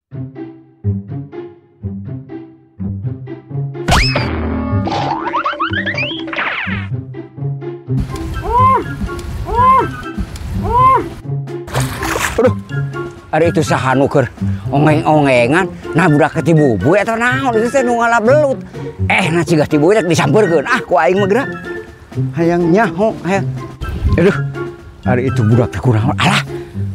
Aduh, ada itu saha nu keur ongeng-ongengan, nah budak ti bubuy atau naon itu teh nu ngala belut. Nah cigah ti bubuy disampeurkeun. Ah, ku aing mah geura. Hayang nyaho, hayang. Aduh, ada itu budak teh kunaon? Alah,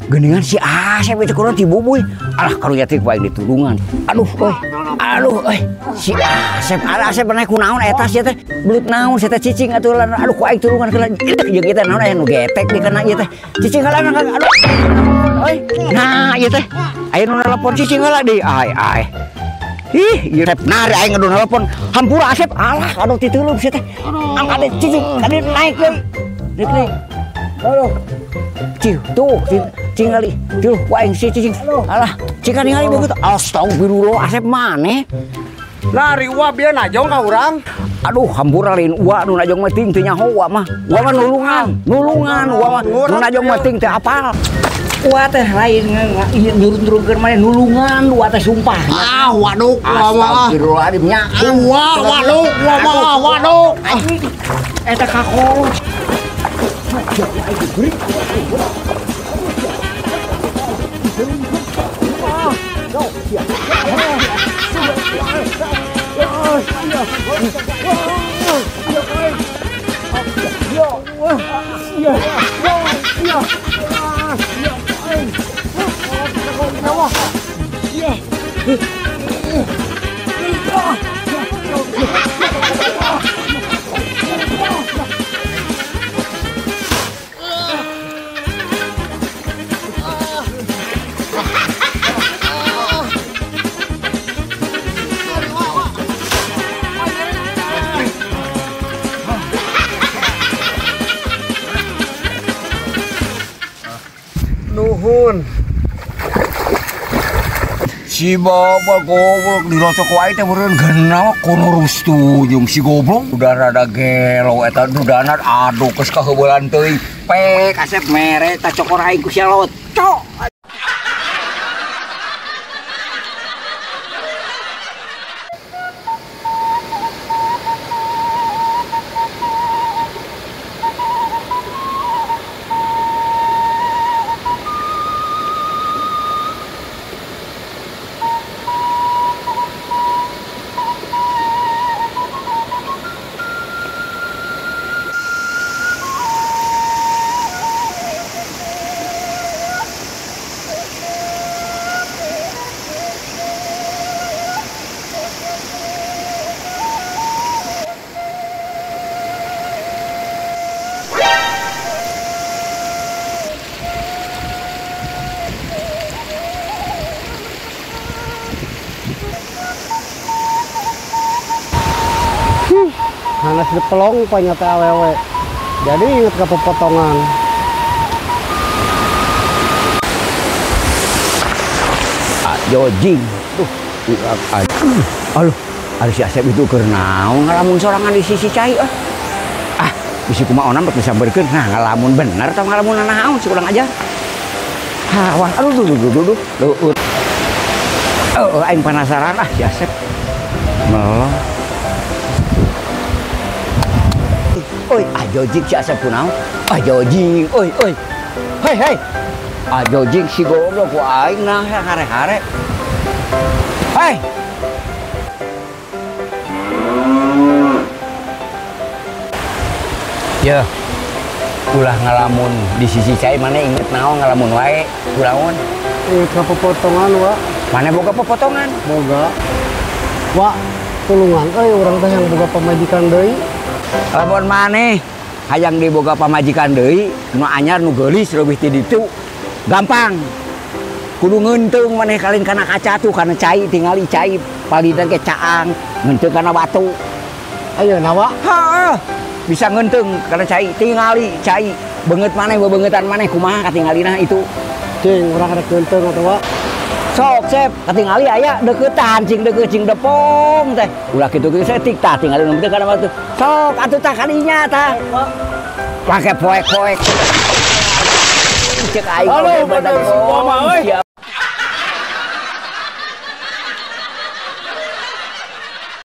geuningan si Asep itu kunaon ti bubuy. Alah, karunya teh ku aing ditulungan. Aduh, euy. Aduh, euy. Si Asep, alah Asep naik kunaon eta sia teh? Belut naon sia teh cicing atuh aduh ku aing tulungan heula. Jeung ieu teh naon aya nu getek dikena ieu teh. Cicing heula aduh. Oi, nah ieu teh aya nu nelpon cicing heula deui. Ai ai. Ih, ieu teh nari aing ngadu nelpon. Hampura Asep. Alah, aduh tituleup sia teh. Angkat cicing, tadi naik deui. Naik deui. Aduh. Cih, tuh tingali. Tuh, ku aing si cicing. Alah, cing ningali begitu. Astagfirullah, Asep maneh. Lari uap dia najong ka urang. Aduh, hampura lain uak nu najong mah ting teu nyaho uak mah. Uak mah nulungan, nulungan uak mah. Nu najong mah ting teu apal. Uak teh lain nyurut-nyurutkeun maneh nulungan uak teh sumpah. Ah, waduk uak mah. Astagfirullahaladzim nya. Uak waduk uak mah waduk. Eta kakolot. Nuhun. Si bapak goblok dirocok wae teh meureun genah kono rustu jeung si goblok udah rada gelo eta dudana aduh geus kaheubelan teuing pek Asep mere ta cokor aing ku sia locok. Hanas dipelong panyata awewe. Jadi inget ke pepotongan. Jojing. Tuh, aduh, ada si Asep itu keur naon ngalamun sorangan di sisi cai ah. Ah, bisi kumaha onam rek disamberkeun. Nah, ngalamun bener tah ngalamun naon si urang aja. Ha, wah, aduh duh duh duh duh. Oh, aing penasaran ah si Asep. Melong. Oi, ajojing si Asep kunaon? Ajojing, oi oi. Hei hei. Ajojing si goblok ku aing nah hare-hare. Hei. Ya. Ulah ngalamun di sisi cai mana inget naon ngalamun wae, kulaon. Inget ka pepotongan, Wak. Mana boga pepotongan? Boga. Wak, tulungan euy urang teh yang boga pamajikan deui. Lamun maneh hayang diboga pamajikan deui, nu anyar nu geulis leuwih ti ditu. Gampang. Kudu ngeunteung maneh kalin kana kaca tuh kana cai tingali cai palidna ge caang, ngeunteung kana batu. Ayeuna, Wak. Heeh. Bisa ngeunteung kana cai tingali cai beungeut maneh bebeungeutan maneh kumaha katingalina itu. Cing urang rek ngeunteung atuh, Wak. Sok Sep, katingali aya deukeutan cing deukeut cing depong teh. Ulah kitu kitu setik tah tingali nu penting kana batu. Sok atuh tah kadinya tah. Pake poek-poek. Cek aing. Halo, bener semua mah euy.